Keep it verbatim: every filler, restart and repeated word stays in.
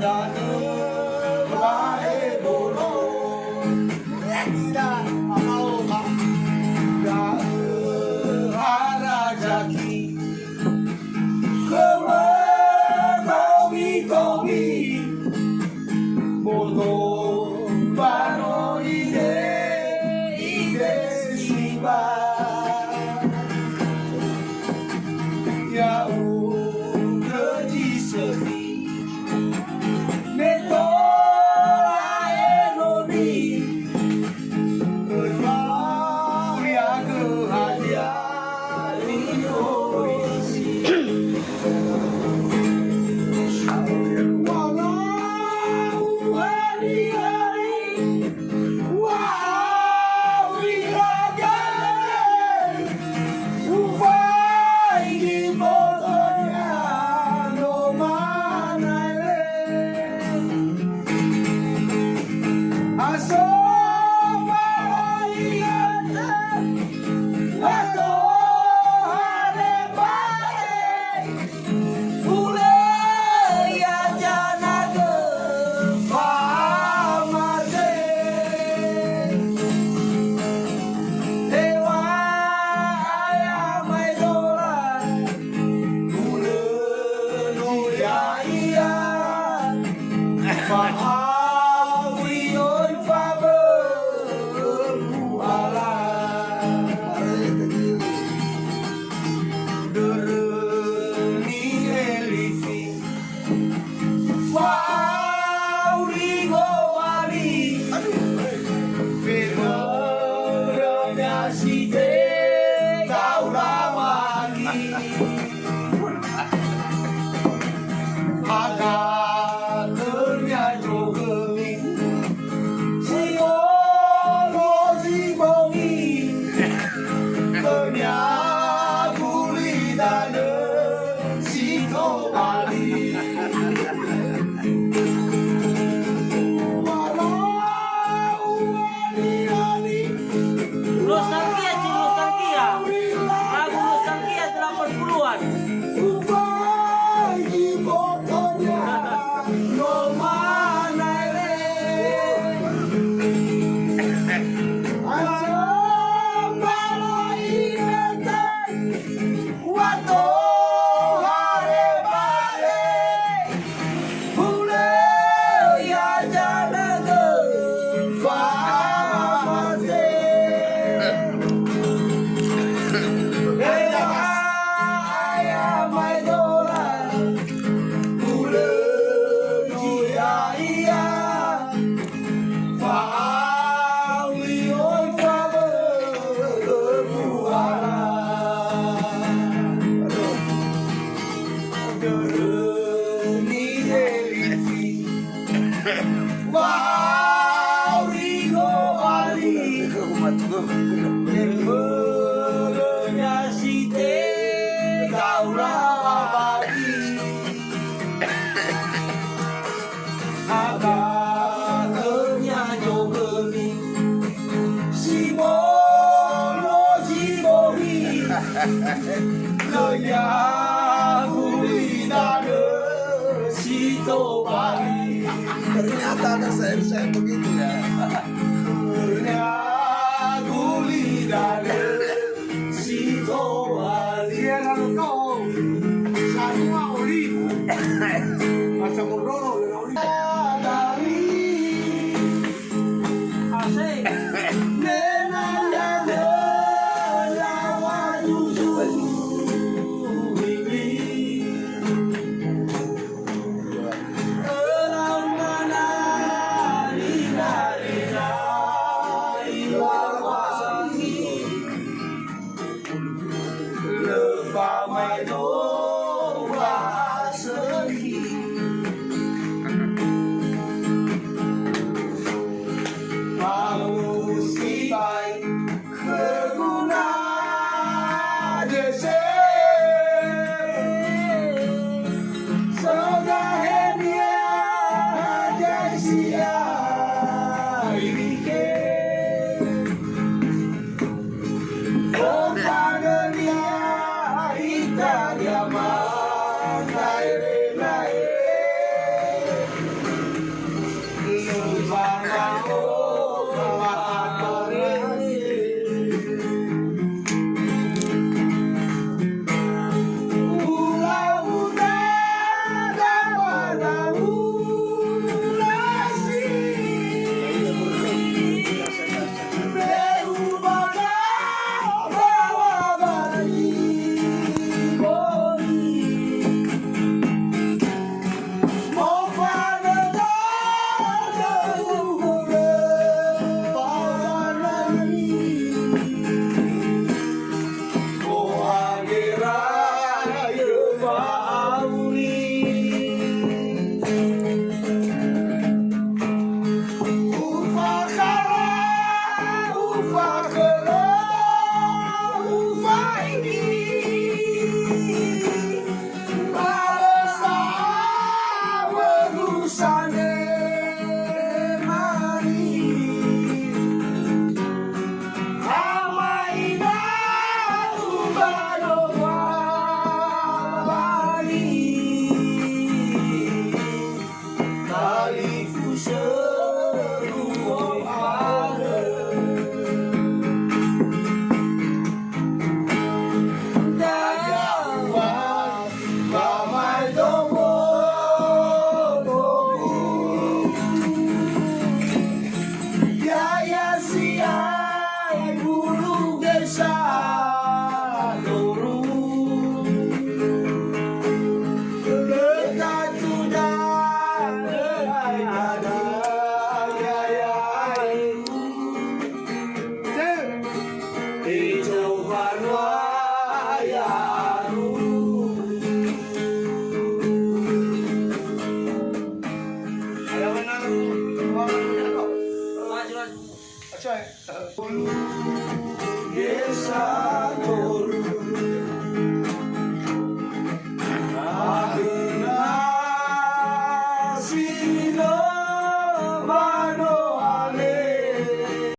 Da'ö wa'ebolo. Da'ö harazaki. Khöma tomi-tomi. Boto baroi de ide siba. Ya'ugö zi sökhi. Me tola enoni, öfariagö hadia li oi si. Wala uali-ali. Wa'auri raga, ufaigi botonia no manaere. Aso fa'oi'öta, wa tohare ba'e. Hulö ia zanagö famate. Hewa'ae amaedola, hulö no ya'ia. Fa'auri oi fabö'ögu ala. Dörö ni'elifi. Wa'auri ngowali. Fedörönia si tekau lamaki. Haga khönia zogömi. Si bolo zi bongi. Khönia gulidanö si tobali. Wala uali-ali. Nostalgia, ci nostalgia. Lagu nostalgia delapan puluhan. Ufaigi botonia no manaere. Aso bala inete, wa tohare bale. Hulö ia zanagö famate. Hewa'ae amaedola, hulö no ya'ia. Fa'auri oi fabö'ögu ala. Dörö ni'elifi. Wa'auri ngowali. Fedörönia si tekau lamaki. Haga khönia zogömi. Si bolo zi bongi. Khönia gulidanö si tobali. Ternyata ada sayur-sayur begitu ya. Khönia gulidanö si tobali. Dia lalu kau. Sanua olive. Masa mordoro dengan olive. Asik. Lö famaedola sökhi.